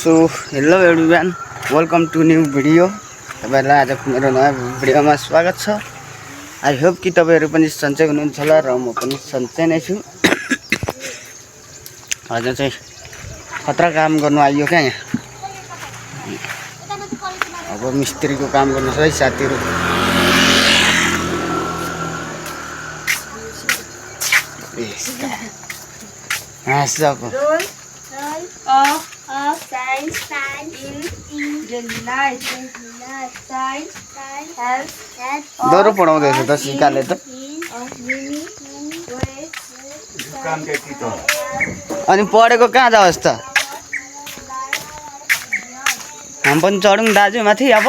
So hello everyone, welcome to new video. तपाईहरुलाई आजको मेरो नयाँ भिडियोमा स्वागत छ। आई होप कि तपाईहरु पनि सन्चै हुनुहुन्छ होला र म पनि सन्चै नै छु। आज चाहिँ खतरा काम गर्नु आइयो क्या यहाँ। अब मिस्त्रीको काम गर्नु छ है साथीहरु। Masuk. Of science in daily life. Science helps दरो पढाउँदैछ त सिकाले त। अनि पढेको कहाँ जाओस् त? हम पनि चढौँ दाजु माथि अब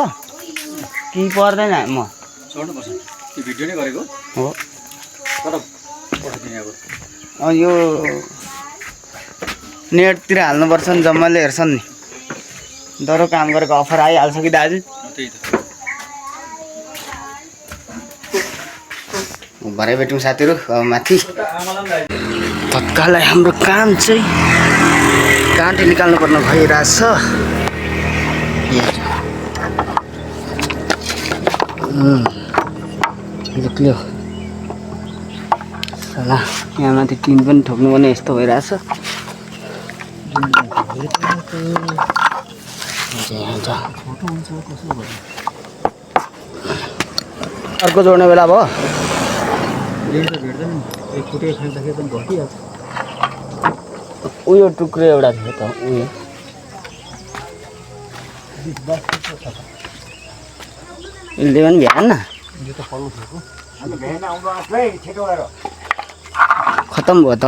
कि पर्दैन म चढ्नु पर्छ। यो भिडियो नै गरेको हो तर पठाइदिने अब यो नेटतिर हाल्नुपर्छ नि, जम्माले हेर्छन् नि। दरो काम गरेको अफर आइहाल्छ कि दाजु? त्यही त भरे भेटौँ साथीहरु अब माथि। तत्कालै हाम्रो काम चाहिँ काँटी निकाल्नु पर्ने भइरहेछ। निक्ल्यो साला, यहाँ माथि टिन पनि ठोक्नु पर्ने यस्तो भइरहेछ। अर्को जोड्ने बेला भयो। उयो टुक्रो एउटा थियो त उयो यसले पनि भ्याएन। खतम भयो त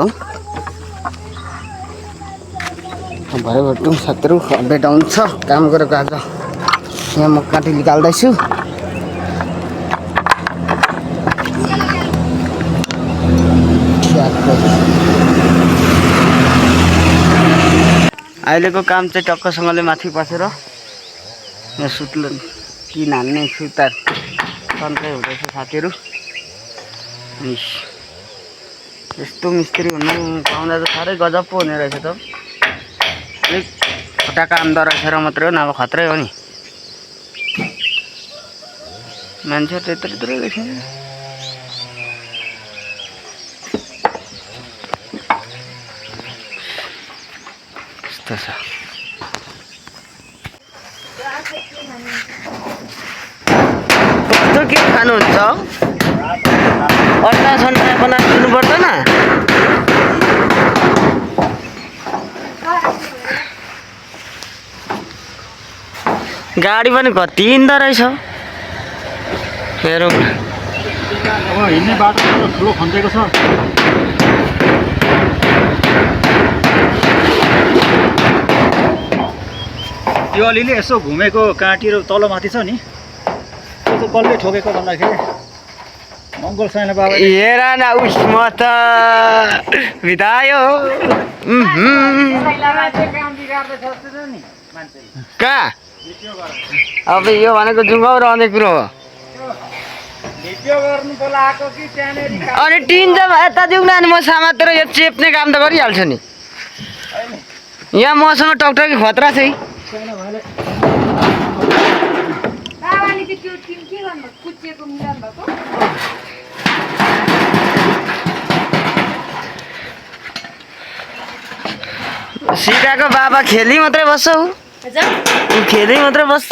भरे भेटौँ साथीहरु। अपडेट आउँछ काम गरेको। आज यहाँ म काँटी निकाल्दैछु। अहिलेको काम चाहिँ टक्कसँगले माथि बसेर यहाँ सुत्लो टिन हान्ने सुतार तन्कै हुँदैछ साथीहरु। यस्तो मिस्त्री हुनु पाउँदा त साह्रै गजब पो हुने रहेछ त। अलिक छोटा काम द रहेछ र मात्रै हो, नभए खत्रै हो नि। मान्छे त्यत्रो रहेछ। कस्तो के खानुहुन्छ? अन्डा सन्डा बनाएर दिनु पर्दैन? गाडी पनि कति हिँड्दो रहेछ। हेरौँ अब हिँड्ने बाटो ठुलो खन्देको छ। त्यो अलिअलि यसो घुमेको काँटी र तलमाथि छ नि, त्यो चाहिँ कसले ठोकेको भन्दाखेरि मङ्गल साइना बाबा। हेर न उस म त बितायो। कहाँ अब यो भनेको जुगाउ रहने कुरो हो। अनि टिन जब यता जाउँ न, अनि म समातेर यो चेप्ने काम त गरिहाल्छु नि। यहाँ मसँग टकटकी खतरा छ है। सिकाको बाबा खेली मात्रै बस्छ। खेली मात्रै बस्छ।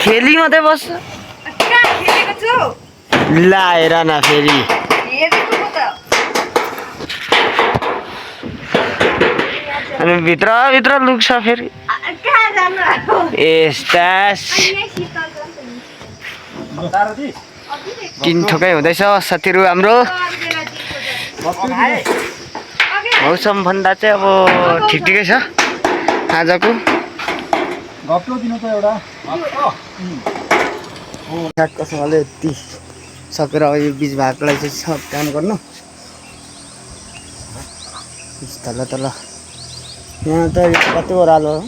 खेली मात्रै बस्छ। ला हेर न फेरि अनि भित्र लुक्छ फेरि। यस्ता टिन ठोकाइ हुँदैछ साथीहरु हाम्रो। मौसम भन्दा चाहिँ अब ठिकै छ आजको। ठ्याक्कसँगले यति सकेर अब यो बिच भागलाई चाहिँ सब काम गर्नु। तल यहाँ त कति ओह्रालो हो।